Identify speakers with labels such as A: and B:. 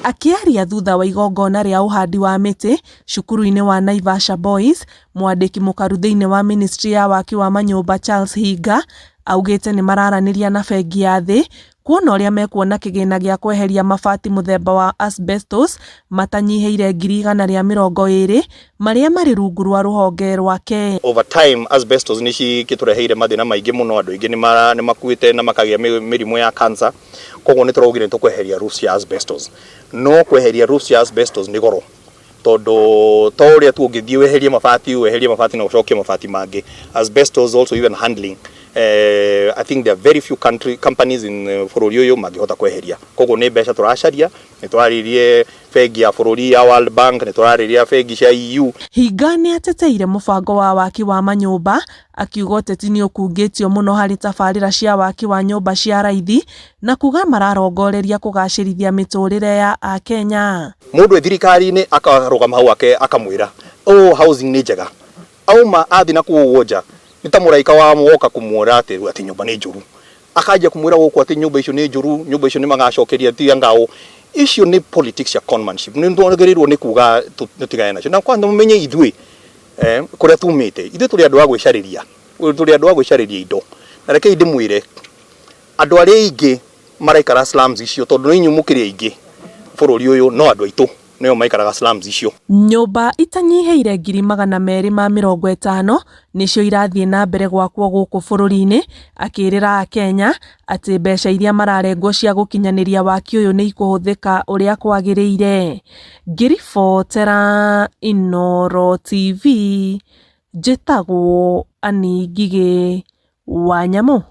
A: Akĩaria thutha wa igongona rĩa ũhandi wa mĩtĩ cukuru-inĩ wa Naivasha Boys, mwandĩki mũkaru thĩinĩ wa ministry ya waki wa manyũmba Charles Hinga augĩte nĩ mararanĩria na bengi ya thĩ kuona ũrĩa mekuona kĩgĩna gĩa kweheria mabati mũthemba wa asbestos matanyihĩire 120,000 marĩa marĩ rungu rwa rũhonge rwake.
B: Over time asbestos nĩ cikĩtũreheire mathĩna maingĩ mũno, andũ aingĩ nĩ makuĩte na makagĩa mĩrimũ ya cancer, koguo nĩ tũraugire nĩ tũkweheria roofs cia asbestos. No kweheria roofs cia asbestos nĩ goro, tondũ to ũrĩa tu ũngĩthiĩ weherie mabati na ũcokie mabati mangĩ. Asbestos also, even handling, I think there are very few country companies in bũrũri ũyũ mangĩhota kweheria. Koguo nĩ mbeca tũracaria, nĩ tũrarĩrie bengi ya bũrũri ya World Bank, nĩ tũrarĩria bengi cia EU.
A: Hinga nĩ ateteire mũbango wa waki wa manyũmba, akiuga ũteti nĩ ũkungĩtio mũno harĩ tabarĩra cia waki wa nyũmba cia raithi na kuga mararongoreria kũgacĩrithia mĩtũrĩre ya akenya.
B: Mũndũ e thirikari-inĩ akarũgama hau ake akamwĩra, "Oh, housing nĩ njega." Auma athiĩ na kũu nja nĩ ta mũraika wa woka kũmwĩra atĩ nyũmba nĩ njũru, akanjia kũmwĩra gũkũ atĩ nyũmba icio nĩ njũru, nyũmba icio nĩ magacokeria ti ngao. Icio nĩ politics ya conmanship, nĩ twagĩrĩirwo nĩ kuga tũtigane nacio. Na kwanza mũmenye ithuĩ kũrĩa tumĩte, ithuĩ tũrĩ andũ a gwĩcarĩria, tũrĩ andũ a gwĩcarĩria indo. Na rekei ndĩmwĩre, andũ arĩa aingĩ maraikara slums icio, tondũ nĩ inyuĩ mũkĩrĩ aingĩ bũrũri ũyũ, no andũ aitũ nĩo maikaraga slums icio.
A: Nyũmba itanyihĩire 250,000 nĩcio irathiĩ na mbere gwakwo gũkũ bũrũri-inĩ, akĩrĩra akenya atĩ mbeca iria mararengwo cia gũkinyanĩria waki ũyũ nĩ ikũhũthĩka ũrĩa kwagĩrĩire. Ngĩribotera Inooro TV, njĩtagwo Annie Ngigĩ wa Nyamũ.